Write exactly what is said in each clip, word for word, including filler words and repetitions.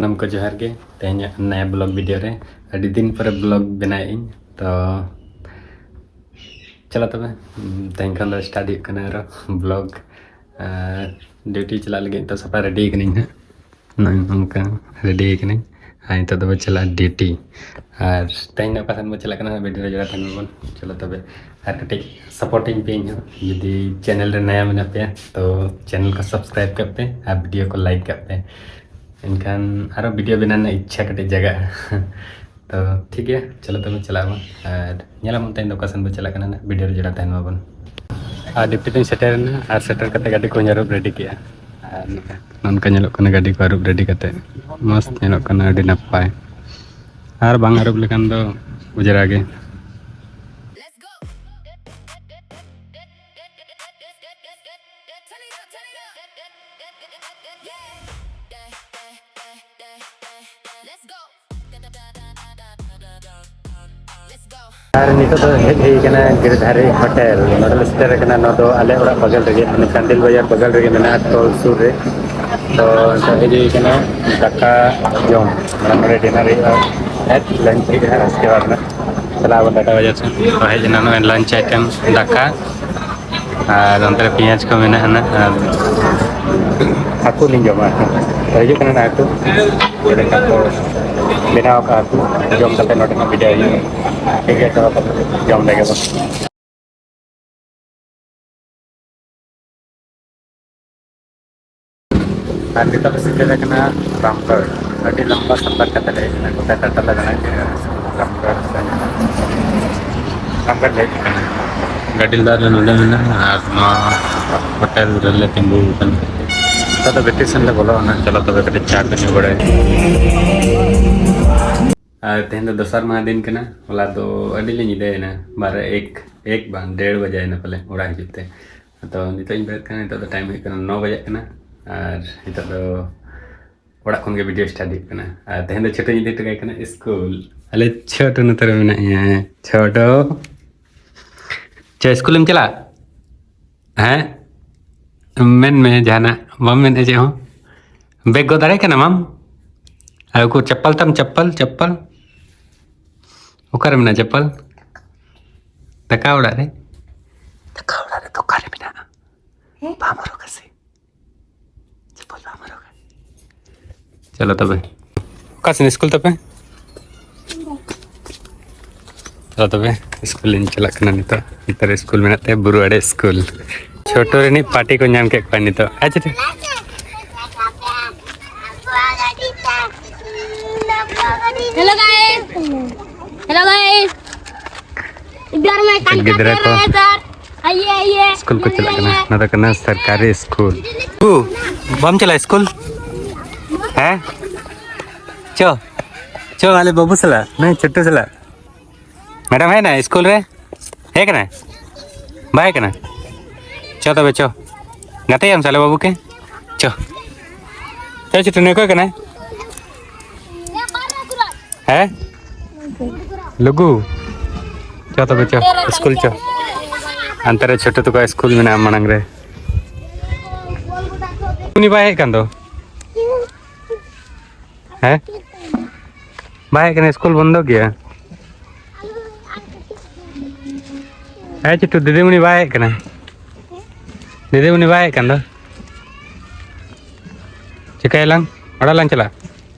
ᱥᱟᱱᱟᱢ ᱠᱚ ᱡᱚᱦᱟᱨ ᱜᱮ᱾ ᱛᱮᱦᱮᱧᱟᱜ ᱱᱟᱭᱟ ᱵᱞᱚᱜ ᱵᱷᱤᱰᱤᱭᱳ ᱨᱮ ᱟᱹᱰᱤ ᱫᱤᱱ ᱯᱚᱨᱮ ᱵᱞᱚᱜ ᱵᱮᱱᱟᱣᱮᱫ ᱟᱹᱧ᱾ ᱛᱚ ᱪᱚᱞᱚ ᱛᱚᱵᱮ, ᱛᱮᱦᱮᱧ ᱠᱷᱚᱱ ᱫᱚ ᱥᱴᱟᱨᱴ ᱦᱩᱭᱩᱜ ᱠᱟᱱᱟ ᱟᱨᱚ ᱵᱞᱚᱜ᱾ ᱟᱨ ᱰᱤᱭᱩᱴᱤ ᱪᱟᱞᱟᱜ ᱞᱟᱹᱜᱤᱫ ᱛᱚ ᱥᱟᱯᱷᱟ ᱨᱮᱰᱤ ᱠᱟᱹᱱᱟᱹᱧ ᱦᱟᱸᱜ᱾ ᱱᱚᱜᱼᱚᱭ ᱱᱚᱝᱠᱟ ᱨᱮᱰᱤ ᱠᱟᱹᱱᱟᱹᱧ᱾ ᱟᱨ ᱱᱤᱛᱚᱜ ᱫᱚᱵᱚ ᱪᱟᱞᱟᱜᱼᱟ ᱰᱤᱭᱩᱴᱤ᱾ ᱟᱨ ᱛᱮᱦᱮᱧ ᱫᱚ ᱚᱠᱟ ᱥᱮᱱ ᱵᱚ ᱪᱟᱞᱟᱜ ᱠᱟᱱᱟ ᱵᱷᱤᱰᱤᱭᱳ ᱨᱮ ᱡᱚᱲᱟᱣ ᱛᱟᱦᱮᱱ ᱢᱟᱵᱚᱱ᱾ ᱪᱚᱞᱚ ᱛᱚᱵᱮ, ᱟᱨ ᱠᱟᱹᱴᱤᱡ ᱥᱟᱯᱳᱨᱴᱤᱧ ᱯᱮ ᱤᱧ ᱦᱚᱸ᱾ ᱡᱩᱫᱤ ᱪᱮᱱᱮᱞ ᱨᱮ ᱱᱟᱭᱟ ᱢᱮᱱᱟᱜ ᱯᱮᱭᱟ ᱛᱚ ᱪᱮᱱᱮᱞ ᱠᱚ ᱥᱟᱵᱥᱠᱨᱟᱭᱤᱵ ᱠᱟᱜ ᱯᱮ ᱟᱨ ᱵᱷᱤᱰᱤᱭᱳ ᱠᱚ ᱞᱟᱭᱤᱠ ᱠᱟᱜ ᱯᱮ᱾ ᱮᱱᱠᱷᱟᱱ ᱟᱨᱚ ᱵᱷᱤᱰᱤᱭᱳ ᱵᱮᱱᱟᱣ ᱨᱮᱱᱟᱜ ᱤᱪᱪᱷᱟ ᱠᱟᱹᱴᱤᱡ ᱡᱟᱜᱟᱜᱼᱟ᱾ ᱛᱚ ᱴᱷᱤᱠ ᱜᱮᱭᱟ, ᱪᱚᱞᱚ ᱛᱚᱵᱮ ᱪᱟᱞᱟᱜ ᱟᱵᱚᱱ᱾ ᱟᱨ ᱧᱮᱞᱟᱵᱚᱱ ᱛᱮᱦᱮᱧ ᱫᱚ ᱚᱠᱟ ᱥᱮᱱ ᱵᱚ ᱪᱟᱞᱟᱜ ᱠᱟᱱᱟ ᱱᱟᱜ, ᱵᱷᱤᱰᱤᱭᱳ ᱨᱮ ᱡᱚᱲᱟᱣ ᱛᱟᱦᱮᱱ ᱢᱟᱵᱚᱱ᱾ ᱟᱨ ᱰᱤᱭᱩᱴᱤ ᱛᱮᱧ ᱥᱮᱴᱮᱨᱮᱱᱟ ᱟᱨ ᱥᱮᱴᱮᱨ ᱠᱟᱛᱮ ᱜᱟᱹᱰᱤ ᱠᱚᱧ ᱟᱹᱨᱩᱵ ᱨᱮᱰᱤ ᱠᱮᱜᱼᱟ᱾ ᱟᱨ ᱱᱚᱝᱠᱟ ᱧᱮᱞᱚᱜ ᱠᱟᱱᱟ ᱜᱟᱹᱰᱤ ᱠᱚ ᱟᱹᱨᱩᱵ ᱨᱮᱰᱤ ᱠᱟᱛᱮ ᱢᱚᱥᱛ ᱧᱮᱞᱚᱜ ᱠᱟᱱᱟ, ᱟᱹᱰᱤ ᱱᱟᱯᱟᱭ᱾ ᱟᱨ ᱵᱟᱝ ᱟᱹᱨᱩᱵ ᱞᱮᱠᱷᱟᱱ ᱫᱚ ᱚᱡᱽᱨᱟ ᱜᱮ᱾ ᱟᱨ ᱱᱤᱛᱚᱜ ᱫᱚ ᱦᱮᱡ ᱦᱩᱭ ᱠᱟᱱᱟ ᱜᱤᱨᱤᱫᱷᱟᱨᱤ ᱦᱳᱴᱮᱞ᱾ ᱱᱚᱰᱮ ᱞᱮ ᱥᱮᱴᱮᱨ ᱟᱠᱟᱱᱟ᱾ ᱱᱚᱣᱟ ᱫᱚ ᱟᱞᱮ ᱚᱲᱟᱜ ᱵᱟᱜᱟᱞ ᱨᱮᱜᱮ, ᱢᱟᱱᱮ ᱪᱟᱱᱰᱤᱞ ᱵᱟᱡᱟᱨ ᱵᱟᱜᱟᱞ ᱨᱮᱜᱮ ᱢᱮᱱᱟᱜᱼᱟ, ᱴᱳᱞ ᱥᱩᱨ ᱨᱮ᱾ ᱛᱚ ᱱᱤᱛᱚᱜ ᱦᱮᱡ ᱦᱩᱭ ᱠᱟᱱᱟ ᱫᱟᱠᱟ ᱡᱚᱢ, ᱢᱟᱱᱮ ᱱᱚᱰᱮ ᱰᱤᱱᱟᱨ ᱦᱩᱭᱩᱜᱼᱟ, ᱦᱮᱡ ᱞᱟᱧᱪ ᱦᱩᱭᱩᱜᱼᱟ, ᱩᱥᱠᱮ ᱵᱟᱫᱽ ᱢᱮ ᱪᱟᱞᱟᱣ ᱟᱵᱚᱱ ᱴᱟᱴᱟ ᱵᱟᱡᱟᱨ ᱥᱮᱫ᱾ ᱛᱚ ᱦᱮᱡ ᱮᱱᱟ ᱱᱚᱜᱼᱚᱭ ᱞᱟᱧᱪ ᱟᱭᱴᱮᱢ ᱫᱟᱠᱟ, ᱟᱨ ᱚᱱᱛᱮ ᱨᱮ ᱯᱮᱸᱭᱟᱡᱽ ᱠᱚ ᱢᱮᱱᱟᱜᱼᱟ ᱱᱟᱜ, ᱟᱨ ᱦᱟᱹᱠᱩ ᱞᱤᱧ ᱡᱚᱢᱟ᱾ ᱛᱚ ᱦᱤᱡᱩᱜ ᱠᱟᱱᱟ ᱱᱟᱜ ᱦᱟᱹᱠᱩ, ᱪᱮᱫ ᱞᱮᱠᱟ ᱠᱚ ᱵᱮᱱᱟᱣ ᱟᱠᱟᱫ ᱦᱟᱹᱠᱩ, ᱡᱚᱢ ᱠᱟᱛᱮ ᱱᱚᱰᱮ ᱱᱟᱜ ᱵᱷᱤᱰᱤᱭᱳ ᱦᱩᱭᱩᱜᱼᱟ᱾ ᱴᱷᱤᱠ ᱜᱮᱭᱟ, ᱪᱚᱞᱚ ᱛᱚᱵᱮ ᱡᱚᱢ ᱞᱮᱜᱮ ᱵᱚᱱ᱾ ᱟᱨ ᱱᱤᱛᱚᱜ ᱞᱮ ᱥᱮᱴᱮᱨ ᱟᱠᱟᱱᱟ ᱨᱟᱢᱜᱚᱲ᱾ ᱟᱹᱰᱤ ᱞᱟᱢᱵᱟ ᱥᱟᱯᱷᱟᱨ ᱠᱟᱛᱮ ᱞᱮ ᱦᱮᱡ ᱮᱱᱟ, ᱜᱚᱴᱟ ᱴᱟᱴᱟ ᱞᱮ ᱫᱟᱬᱟ ᱠᱮᱫᱟ ᱨᱟᱢᱜᱚᱲ ᱥᱮᱱ᱾ ᱨᱟᱢᱜᱚᱲ ᱞᱮ ᱦᱮᱡ ᱟᱠᱟᱱᱟ᱾ ᱜᱟᱹᱰᱤ ᱫᱟᱜ ᱨᱮ ᱱᱚᱰᱮ ᱢᱮᱱᱟᱜᱼᱟ ᱟᱨ ᱱᱚᱣᱟ ᱦᱳᱴᱮᱞ ᱨᱮᱞᱮ ᱛᱤᱸᱜᱩ ᱟᱠᱟᱱᱟ᱾ ᱱᱤᱛᱚᱜ ᱫᱚ ᱵᱷᱤᱛᱤᱨ ᱥᱮᱱ ᱞᱮ ᱵᱚᱞᱚ ᱮᱱᱟ᱾ ᱪᱚᱞᱚ ᱛᱚᱵᱮ ᱠᱟᱹᱴᱤᱡ ᱪᱟ ᱠᱚ ᱧᱩ ᱵᱟᱲᱟᱭ᱾ ᱟᱨ ᱛᱮᱦᱮᱧ ᱫᱚ ᱫᱚᱥᱟᱨ ᱢᱟᱦᱟ ᱫᱤᱱ ᱠᱟᱱᱟ᱾ ᱦᱚᱞᱟ ᱫᱚ ᱟᱹᱰᱤ ᱞᱮ ᱧᱤᱫᱟᱹᱭᱮᱱᱟ, ᱵᱟᱨᱚ, ᱮᱠ, ᱮᱠ ᱵᱟᱝ, ᱰᱮᱲ ᱵᱟᱡᱟᱭᱮᱱᱟ ᱯᱟᱞᱮ ᱚᱲᱟᱜ ᱦᱤᱡᱩᱜ ᱛᱮ᱾ ᱛᱚ ᱱᱤᱛᱚᱜ ᱤᱧ ᱵᱮᱨᱮᱫ ᱠᱟᱱᱟ, ᱱᱤᱛᱚᱜ ᱫᱚ ᱴᱟᱭᱤᱢ ᱦᱩᱭᱩᱜ ᱠᱟᱱᱟ ᱱᱚ ᱵᱟᱡᱟᱜ ᱠᱟᱱᱟ᱾ ᱟᱨ ᱱᱤᱛᱚᱜ ᱫᱚ ᱚᱲᱟᱜ ᱠᱷᱚᱱ ᱜᱮ ᱵᱷᱤᱰᱤᱭᱳ ᱥᱴᱟᱨᱴ ᱦᱩᱭᱩᱜ ᱠᱟᱱᱟ᱾ ᱟᱨ ᱛᱮᱦᱮᱧ ᱫᱚ ᱪᱷᱳᱴᱩᱧ ᱤᱫᱤ ᱦᱚᱴᱚ ᱠᱟᱭ ᱠᱟᱱᱟ ᱥᱠᱩᱞ᱾ ᱟᱞᱮ ᱪᱷᱳᱴᱩ ᱱᱚᱛᱮ ᱨᱮ ᱢᱮᱱᱟᱭᱟ᱾ ᱪᱷᱳᱴᱩ, ᱪᱮ ᱥᱠᱩᱞᱮᱢ ᱪᱟᱞᱟᱜ? ᱦᱮᱸ, ᱢᱮᱱ ᱢᱮ ᱡᱟᱦᱟᱱᱟᱜ᱾ ᱵᱟᱢ ᱢᱮᱱᱮᱫᱼᱟ ᱪᱮᱫ ᱦᱚᱸ? ᱵᱮᱜᱽ ᱜᱚᱜ ᱫᱟᱲᱮ ᱠᱟᱱᱟᱢ ᱟᱢ? ᱟᱨ ᱩᱠᱩᱨ ᱪᱟᱯᱯᱟᱞ ᱛᱟᱢ, ᱪᱟᱯᱯᱟᱞ, ᱪᱟᱯᱯᱟᱞ? ᱚᱠᱟᱨᱮ ᱢᱮᱱᱟᱜᱼᱟ ᱪᱟᱯᱯᱟᱞ? ᱫᱟᱠᱟ ᱚᱲᱟᱜ ᱨᱮ? ᱫᱟᱠᱟ ᱚᱲᱟᱜ ᱨᱮ ᱫᱚ ᱚᱠᱟᱨᱮ ᱢᱮᱱᱟᱜᱼᱟ? ᱦᱮᱸ? ᱵᱟᱢ ᱦᱚᱨᱚᱜᱟ ᱥᱮ? ᱪᱟᱯᱯᱟᱞ ᱵᱟᱢ ᱦᱚᱨᱚᱜᱟ? ᱪᱚᱞᱚ ᱛᱚᱵᱮ᱾ ᱚᱠᱟ ᱥᱮᱱ ᱥᱠᱩᱞ ᱛᱟᱯᱮ? ᱪᱚᱞᱚ ᱛᱚᱵᱮ, ᱥᱠᱩᱞ ᱞᱤᱧ ᱪᱟᱞᱟᱜ ᱠᱟᱱᱟ ᱱᱤᱛᱚᱜ᱾ ᱱᱤᱛᱚᱜ ᱥᱠᱩᱞ ᱢᱮᱱᱟᱜ ᱛᱮ ᱵᱩᱨᱩ ᱟᱲᱮ ᱥᱠᱩᱞ᱾ ᱪᱷᱳᱴᱳ ᱨᱤᱱᱤᱡ ᱯᱟᱨᱴᱤ ᱠᱚ ᱧᱟᱢ ᱠᱮᱫ ᱠᱚᱣᱟ ᱱᱤᱛᱚᱜ᱾ ᱟᱪᱪᱷᱟ, ᱴᱷᱤᱠ᱾ Hello guys. Hello guys. इधर मैं काम गिद्रा करते को रहे सर। आइए, आइए। स्कूल को चला करना। ना तो करना सरकारी स्कूल। तू बम चला स्कूल? हैं? चो, चो वाले बाबू सला, नहीं, छोटू सला। मैडम है ना स्कूल रे? है क्या ना? भाई क्या ना? चो तो बच्चो, गाते हम साले बाबू के। चो, चो, चो, तूने को करना है? ᱦᱮᱸ? ᱞᱩᱜᱩ? ᱪᱚ ᱛᱚᱵᱮ ᱪᱚ, ᱥᱠᱩᱞ ᱪᱚ᱾ ᱦᱟᱱᱛᱮ ᱨᱮ ᱪᱷᱳᱴᱩ ᱛᱟᱠᱚ ᱥᱠᱩᱞ ᱢᱮᱱᱟᱜᱼᱟ ᱢᱟᱲᱟᱝ ᱨᱮ᱾ ᱩᱱᱤ ᱵᱟᱭ ᱦᱮᱡ ᱠᱟᱱ ᱫᱚ? ᱦᱮᱸ? ᱵᱟᱭ ᱦᱮᱡ ᱠᱟᱱᱟ, ᱥᱠᱩᱞ ᱵᱚᱱᱫᱚ ᱜᱮᱭᱟ᱾ ᱦᱮᱸ ᱪᱷᱳᱴᱩ, ᱫᱤᱫᱤᱢᱩᱱᱤ ᱵᱟᱭ ᱦᱮᱡ ᱠᱟᱱᱟ᱾ ᱫᱤᱫᱤᱢᱩᱱᱤ ᱵᱟᱭ ᱦᱮᱡ ᱠᱟᱱ ᱫᱚ᱾ ᱪᱤᱠᱟᱹᱭᱟᱞᱟᱝ? ᱚᱲᱟᱜ ᱞᱟᱝ ᱪᱟᱞᱟᱜᱼᱟ?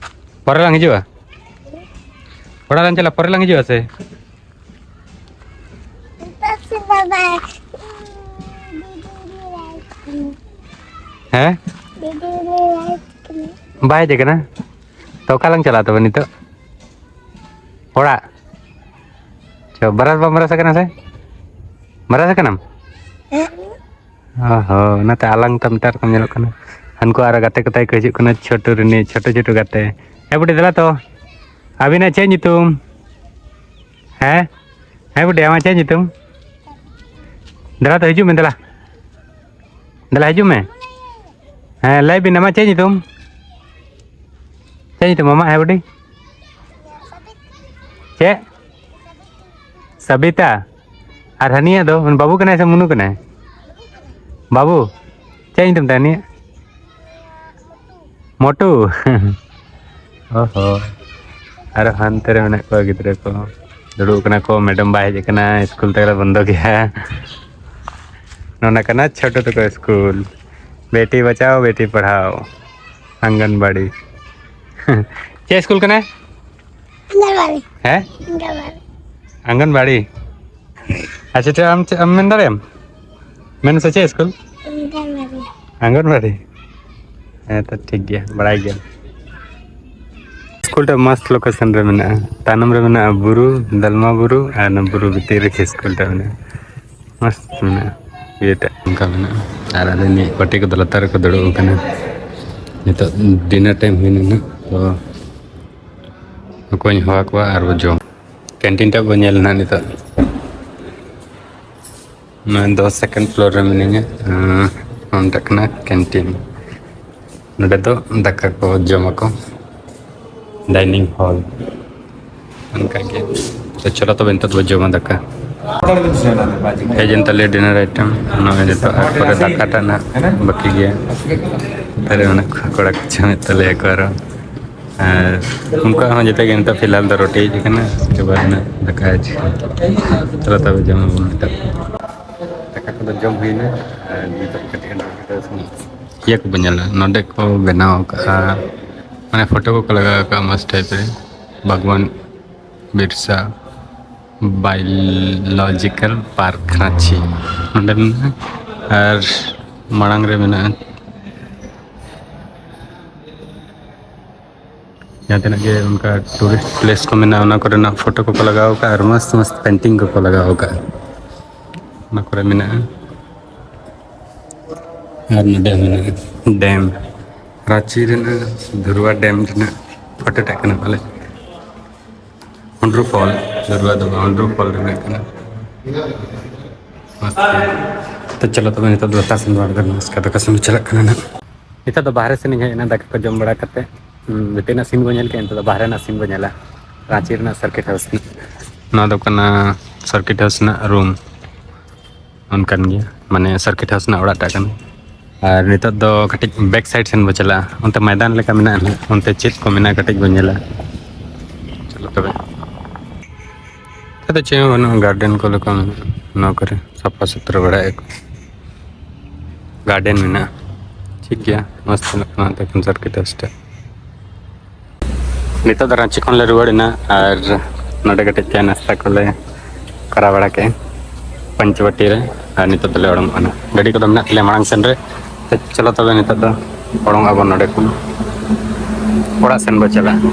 ᱯᱚᱨᱮ ᱞᱟᱝ ᱦᱤᱡᱩᱜᱼᱟ? ᱚᱲᱟᱜ ᱞᱟᱝ ᱪᱟᱞᱟᱜᱼᱟ, ᱯᱚᱨᱮ ᱞᱟᱝ ᱦᱤᱡᱩᱜᱼᱟ ᱥᱮ? ᱦᱮᱸ? ᱵᱟᱭ ᱦᱮᱡ ᱠᱟᱱᱟ? ᱛᱚ ᱚᱠᱟ ᱞᱟᱝ ᱪᱟᱞᱟᱜᱼᱟ ᱛᱚᱵᱮ ᱱᱤᱛᱚᱜ? ᱚᱲᱟᱜ? ᱪᱚ, ᱵᱨᱟᱥ ᱵᱟᱢ ᱵᱨᱟᱥ ᱟᱠᱟᱱᱟ ᱥᱮ? ᱵᱨᱟᱥ ᱟᱠᱟᱱᱟᱢ? ᱚ ᱦᱚᱸ, ᱚᱱᱟᱛᱮ ᱟᱞᱟᱝ ᱛᱟᱢ ᱛᱟᱨ ᱠᱚᱢ ᱧᱮᱞᱚᱜ ᱠᱟᱱᱟ᱾ ᱦᱟᱱᱠᱩ ᱟᱨᱚ ᱜᱟᱛᱮ ᱠᱚᱛᱟᱭ ᱠᱚ ᱦᱤᱡᱩᱜ ᱠᱟᱱᱟ, ᱪᱷᱳᱴᱩ ᱨᱤᱱᱤᱡ, ᱪᱷᱳᱴᱩ ᱪᱷᱳᱴᱩ ᱜᱟᱛᱮ᱾ ᱮ ᱵᱩᱰᱤ, ᱫᱮᱞᱟ ᱛᱚ᱾ ᱟᱹᱵᱤᱱᱟᱜ ᱪᱮᱫ ᱧᱩᱛᱩᱢ? ᱦᱮᱸ? ᱦᱮᱸ ᱵᱩᱰᱤ, ᱟᱢᱟᱜ ᱪᱮᱫ ᱧᱩᱛᱩᱢ? ᱫᱮᱞᱟ ᱛᱚ, ᱦᱤᱡᱩᱜ ᱢᱮ, ᱫᱮᱞᱟ᱾ ᱫᱮᱞᱟ, ᱦᱤᱡᱩᱜ ᱢᱮ᱾ ᱦᱮᱸ, ᱞᱟᱹᱭ ᱵᱤᱱ, ᱟᱢᱟᱜ ᱪᱮᱫ ᱧᱩᱛᱩᱢ? ᱪᱮᱫ ᱧᱩᱛᱩᱢ ᱟᱢᱟᱜ, ᱦᱮᱸ ᱵᱩᱰᱤ? ᱪᱮᱫ? ᱥᱟᱵᱤᱛᱟ? ᱟᱨ ᱦᱟᱹᱱᱤᱭᱟᱜ ᱫᱚ ᱵᱟᱹᱵᱩ ᱠᱟᱱᱟᱭ ᱥᱮ ᱢᱩᱱᱩ ᱠᱟᱱᱟᱭ? ᱵᱟᱹᱵᱩ? ᱪᱮᱫ ᱧᱩᱛᱩᱢ ᱛᱟᱭ ᱦᱟᱹᱱᱤᱭᱟᱜ? ᱢᱚᱴᱩ? ᱚᱦᱚ, ᱟᱨᱚ ᱦᱟᱱᱛᱮ ᱨᱮ ᱢᱮᱱᱟᱜ ᱠᱚᱣᱟ ᱜᱤᱫᱽᱨᱟᱹ ᱠᱚ, ᱫᱩᱲᱩᱵ ᱠᱟᱱᱟ ᱠᱚ᱾ ᱢᱮᱰᱟᱢ ᱵᱟᱭ ᱦᱮᱡ ᱟᱠᱟᱱᱟ, ᱥᱠᱩᱞ ᱛᱟᱞᱮ ᱵᱚᱱᱫᱚ ᱜᱮᱭᱟ᱾ ᱱᱚᱰᱮ ᱠᱟᱱᱟ ᱪᱷᱳᱴᱳ ᱛᱟᱠᱚ ᱥᱠᱩᱞ, ᱵᱮᱴᱤ ᱵᱟᱪᱟᱣ ᱵᱮᱴᱤ ᱯᱟᱲᱦᱟᱣ ᱟᱝᱜᱟᱱᱵᱟᱲᱤ᱾ ᱪᱮᱫ ᱥᱠᱩᱞ ᱠᱟᱱᱟ? ᱟᱝᱜᱟᱱᱵᱟᱲᱤ᱾ ᱦᱮᱸ? ᱟᱝᱜᱟᱱᱵᱟᱲᱤ᱾ ᱟᱝᱜᱟᱱᱵᱟᱲᱤ᱾ ᱟᱪᱪᱷᱟ, ᱪᱮᱫ ᱟᱢ, ᱪᱮᱫ ᱮᱢ ᱢᱮᱱ ᱫᱟᱲᱮᱭᱟᱜᱼᱟᱢ? ᱢᱮᱱ ᱢᱮᱥᱮ, ᱪᱮᱫ ᱥᱠᱩᱞ? ᱟᱝᱜᱟᱱᱵᱟᱲᱤ᱾ ᱟᱝᱜᱟᱱᱵᱟᱲᱤ? ᱦᱮᱸ, ᱛᱚ ᱴᱷᱤᱠ ᱜᱮᱭᱟ, ᱵᱟᱲᱟᱭ ᱜᱮᱭᱟᱢ᱾ ᱥᱠᱩᱞ ᱴᱟᱜ ᱢᱚᱥᱛ ᱞᱳᱠᱮᱥᱚᱱ ᱨᱮ ᱢᱮᱱᱟᱜᱼᱟ᱾ ᱛᱟᱭᱱᱚᱢ ᱨᱮ ᱢᱮᱱᱟᱜᱼᱟ ᱵᱩᱨᱩ, ᱫᱟᱞᱢᱟ ᱵᱩᱨᱩ, ᱟᱨ ᱚᱱᱟ ᱵᱩᱨᱩ ᱵᱷᱤᱛᱤᱨ ᱨᱮᱜᱮ ᱥᱠᱩᱞ ᱴᱟᱜ ᱢᱮᱱᱟᱜᱼᱟ᱾ ᱢᱚᱥᱛ ᱢᱮᱱᱟᱜᱼᱟ, ᱤᱭᱟᱹ ᱴᱟᱜ ᱚᱱᱠᱟ ᱢᱮᱱᱟᱜᱼᱟ᱾ ᱟᱨ ᱟᱞᱮ ᱱᱤᱭᱟᱹ ᱯᱟᱹᱴᱤ ᱠᱚᱫᱚ ᱞᱟᱛᱟᱨ ᱨᱮᱠᱚ ᱫᱩᱲᱩᱵ ᱟᱠᱟᱱᱟ᱾ ᱱᱤᱛᱚᱜ ᱰᱤᱱᱟᱨ ᱴᱟᱭᱤᱢ ᱦᱩᱭᱱᱟ ᱱᱟᱦᱟᱜ, ᱛᱚ ᱚᱠᱚᱭᱤᱧ ᱦᱚᱦᱚ ᱟᱠᱚᱣᱟ ᱟᱨ ᱵᱚ ᱡᱚᱢ᱾ ᱠᱮᱱᱴᱤᱱ ᱴᱟᱜ ᱵᱚ ᱧᱮᱞ ᱱᱟᱦᱟᱜ ᱱᱤᱛᱚᱜ᱾ ᱱᱚᱜᱼᱚᱭ ᱫᱚ ᱥᱮᱠᱮᱱᱰ ᱯᱷᱞᱳᱨ ᱨᱮ ᱢᱤᱱᱟᱹᱧᱟ᱾ ᱟᱸ, ᱱᱚᱸᱰᱮ ᱠᱟᱱᱟ ᱠᱮᱱᱴᱤᱱ᱾ ᱱᱚᱸᱰᱮ ᱫᱚ ᱫᱟᱠᱟ ᱠᱚ ᱡᱚᱢ ᱟᱠᱚ, ᱰᱟᱭᱱᱤᱝ ᱦᱚᱞ᱾ ᱚᱱᱠᱟ ᱜᱮ᱾ ᱛᱚ ᱪᱚᱞᱚ ᱛᱚᱵᱮ ᱱᱤᱛᱚᱜ ᱫᱚ ᱡᱚᱢᱟ ᱫᱟᱠᱟ᱾ ᱦᱮᱡ ᱮᱱ ᱛᱟᱞᱮᱭᱟ ᱰᱤᱱᱟᱨ ᱟᱭᱴᱮᱢ᱾ ᱱᱚᱜᱼᱚᱭ ᱱᱤᱛᱚᱜ ᱟᱨ ᱯᱚᱨᱮ ᱫᱟᱠᱟ ᱴᱟᱜ ᱱᱟᱦᱟᱜ ᱵᱟᱹᱠᱤ ᱜᱮᱭᱟ᱾ ᱛᱟᱦᱞᱮ ᱚᱱᱟ ᱠᱚᱲᱟ ᱠᱚ ᱡᱚᱢᱮᱫ ᱛᱟᱞᱮᱭᱟ ᱠᱚ ᱟᱨᱚ᱾ ᱟᱨ ᱩᱱᱠᱩᱣᱟᱜ ᱦᱚᱸ ᱡᱚᱛᱚ ᱜᱮ ᱱᱤᱛᱚᱜ ᱯᱷᱤᱞᱦᱟᱞ ᱫᱚ ᱨᱩᱴᱤ ᱦᱮᱡ ᱟᱠᱟᱱᱟ᱾ ᱮᱵᱟᱨ ᱱᱟᱜ ᱫᱟᱠᱟ ᱦᱮᱡ ᱟᱠᱟᱱᱟ᱾ ᱪᱚᱞᱚ ᱛᱚᱵᱮ ᱡᱚᱢ ᱟᱵᱚᱱ ᱱᱤᱛᱚᱜ᱾ ᱫᱟᱠᱟ ᱠᱚᱫᱚ ᱡᱚᱢ ᱦᱩᱭᱱᱟ᱾ ᱟᱨ ᱱᱤᱛᱚᱜ ᱠᱟᱹᱴᱤᱡ ᱜᱟᱱ ᱤᱭᱟᱹ ᱠᱚᱵᱚᱱ ᱧᱮᱞᱟ᱾ ᱱᱚᱰᱮ ᱠᱚ ᱵᱮᱱᱟᱣ ᱟᱠᱟᱫᱼᱟ, ᱢᱟᱱᱮ ᱯᱷᱳᱴᱳ ᱠᱚᱠᱚ ᱞᱟᱜᱟᱣ ᱟᱠᱟᱫᱼᱟ ᱢᱚᱡᱽ ᱴᱟᱭᱤᱯ ᱨᱮ᱾ ᱵᱷᱟᱜᱽᱣᱟᱱ ᱵᱤᱨᱥᱟ ᱵᱟᱭᱳᱞᱚᱡᱤᱠᱟᱞ ᱯᱟᱨᱠ ᱨᱟᱺᱪᱤ ᱱᱚᱰᱮ ᱢᱮᱱᱟᱜᱼᱟ᱾ ᱟᱨ ᱢᱟᱲᱟᱝ ᱨᱮ ᱢᱮᱱᱟᱜᱼᱟ ᱡᱟᱦᱟᱸ ᱛᱤᱱᱟᱹᱜ ᱜᱮ ᱚᱱᱠᱟ ᱴᱩᱨᱤᱥᱴ ᱯᱞᱮᱥ ᱠᱚ ᱢᱮᱱᱟᱜᱼᱟ, ᱚᱱᱟ ᱠᱚᱨᱮᱱᱟᱜ ᱯᱷᱳᱴᱳ ᱠᱚᱠᱚ ᱞᱟᱜᱟᱣ ᱟᱠᱟᱫᱼᱟ ᱟᱨ ᱢᱚᱥᱛ ᱢᱚᱥᱛ ᱯᱮᱱᱴᱤᱝ ᱠᱚᱠᱚ ᱞᱟᱜᱟᱣ ᱟᱠᱟᱫᱼᱟ᱾ ᱚᱱᱟ ᱠᱚᱨᱮ ᱢᱮᱱᱟᱜᱼᱟ᱾ ᱟᱨ ᱱᱚᱰᱮ ᱢᱮᱱᱟᱜᱼᱟ ᱰᱮᱢ, ᱨᱟᱺᱪᱤ ᱨᱮᱱᱟᱜ ᱫᱷᱩᱨᱣᱟ ᱰᱮᱢ ᱨᱮᱱᱟᱜ ᱯᱷᱳᱴᱳ ᱴᱟᱜ ᱠᱟᱱᱟ ᱯᱟᱞᱮ᱾ ᱦᱩᱱᱰᱨᱩ ᱯᱷᱚᱞ, ᱫᱷᱩᱨᱣᱟ ᱫᱚ ᱵᱟᱝ, ᱦᱩᱱᱰᱨᱩ ᱯᱷᱚᱞ ᱨᱮᱱᱟᱜ ᱠᱟᱱᱟ᱾ ᱢᱚᱥᱛ ᱜᱮ᱾ ᱛᱚ ᱪᱚᱞᱚ ᱛᱚᱵᱮ ᱱᱤᱛᱚᱜ ᱫᱚ ᱞᱟᱛᱟᱨ ᱥᱮᱱ ᱵᱚᱱ ᱟᱬᱜᱚᱱᱟ, ᱩᱥᱠᱮ ᱵᱟᱫ ᱫᱟᱠᱟ ᱥᱮᱱ ᱵᱚᱱ ᱪᱟᱞᱟᱜ ᱠᱟᱱᱟ ᱱᱟᱜ᱾ ᱱᱤᱛᱚᱜ ᱫᱚ ᱵᱟᱦᱨᱮ ᱥᱮᱱ ᱤᱧ ᱦᱮᱡ ᱮᱱᱟ ᱫᱟᱠᱟ ᱠᱚ ᱡᱚᱢ ᱵᱟᱲᱟ ᱠᱟᱛᱮ᱾ ᱦᱩᱸ, ᱵᱷᱤᱛᱤᱨ ᱨᱮᱱᱟᱜ ᱥᱤᱱ ᱵᱚᱱ ᱧᱮᱞ ᱠᱮᱫᱟ, ᱱᱤᱛᱚᱜ ᱫᱚ ᱵᱟᱦᱨᱮ ᱨᱮᱱᱟᱜ ᱥᱤᱱ ᱵᱚᱱ ᱧᱮᱞᱟ᱾ ᱨᱟᱺᱪᱤ ᱨᱮᱱᱟᱜ ᱥᱟᱨᱠᱤᱴ ᱦᱟᱣᱩᱥ᱾ ᱱᱚᱣᱟ ᱫᱚ ᱠᱟᱱᱟ ᱥᱟᱨᱠᱤᱴ ᱦᱟᱣᱩᱥ ᱨᱮᱱᱟᱜ ᱨᱩᱢ᱾ ᱚᱱᱠᱟᱱ ᱜᱮᱭᱟ, ᱢᱟᱱᱮ ᱥᱟᱨᱠᱤᱴ ᱦᱟᱣᱩᱥ ᱨᱮᱱᱟᱜ ᱚᱲᱟᱜ ᱴᱟᱜ ᱠᱟᱱᱟ᱾ ᱟᱨ ᱱᱤᱛᱚᱜ ᱫᱚ ᱠᱟᱹᱴᱤᱡ ᱵᱮᱠ ᱥᱟᱭᱤᱰ ᱥᱮᱱ ᱵᱚ ᱪᱟᱞᱟᱜᱼᱟ᱾ ᱚᱱᱛᱮ ᱢᱚᱭᱫᱟᱱ ᱞᱮᱠᱟ ᱢᱮᱱᱟᱜᱼᱟ ᱱᱟᱦᱟᱜ, ᱚᱱᱛᱮ ᱪᱮᱫ ᱠᱚ ᱢᱮᱱᱟᱜᱼᱟ ᱠᱟᱹᱴᱤᱡ ᱵᱚᱱ ᱧᱮᱞᱟ᱾ ᱪᱚᱞᱚ ᱛᱚᱵᱮ᱾ ᱱᱚᱛᱮ ᱫᱚ ᱪᱮᱫ ᱦᱚᱸ ᱵᱟᱹᱱᱩᱜᱼᱟ, ᱜᱟᱨᱰᱮᱱ ᱠᱚ ᱞᱮᱠᱟ ᱢᱮᱱᱟᱜᱼᱟ᱾ ᱱᱚᱣᱟ ᱠᱚᱨᱮ ᱥᱟᱯᱷᱟ ᱥᱩᱛᱨᱟᱹ ᱵᱟᱲᱟᱭᱮᱫ ᱠᱚ, ᱜᱟᱨᱰᱮᱱ ᱢᱮᱱᱟᱜᱼᱟ᱾ ᱴᱷᱤᱠ ᱜᱮᱭᱟ, ᱢᱚᱡᱽ ᱧᱮᱞᱚᱜ ᱠᱟᱱᱟ ᱚᱱᱛᱮ ᱠᱷᱚᱱ ᱥᱟᱨᱠᱤᱴ ᱦᱚᱥᱯᱤᱴᱟᱞ᱾ ᱱᱤᱛᱚᱜ ᱫᱚ ᱨᱟᱺᱪᱤ ᱠᱷᱚᱱ ᱞᱮ ᱨᱩᱣᱟᱹᱲ ᱮᱱᱟ ᱟᱨ ᱱᱚᱰᱮ ᱠᱟᱹᱴᱤᱡ ᱪᱟ ᱱᱟᱥᱛᱟ ᱠᱚᱞᱮ ᱠᱚᱨᱟᱣ ᱵᱟᱲᱟ ᱠᱮᱫᱼᱟ ᱯᱚᱧᱪᱚᱵᱟᱴᱤ ᱨᱮ᱾ ᱟᱨ ᱱᱤᱛᱚᱜ ᱫᱚᱞᱮ ᱩᱰᱩᱝᱚᱜ ᱠᱟᱱᱟ, ᱜᱟᱹᱰᱤ ᱠᱚᱫᱚ ᱢᱮᱱᱟᱜ ᱛᱟᱞᱮᱭᱟ ᱢᱟᱲᱟᱝ ᱥᱮᱱ ᱨᱮ᱾ ᱛᱚ ᱪᱚᱞᱚ ᱛᱚᱵᱮ ᱱᱤᱛᱚᱜ ᱫᱚ ᱩᱰᱩᱝᱚᱜ ᱟᱵᱚᱱ ᱱᱚᱰᱮ ᱠᱷᱚᱱ, ᱚᱲᱟᱜ ᱥᱮᱱ ᱵᱚ ᱪᱟᱞᱟᱜᱼᱟ᱾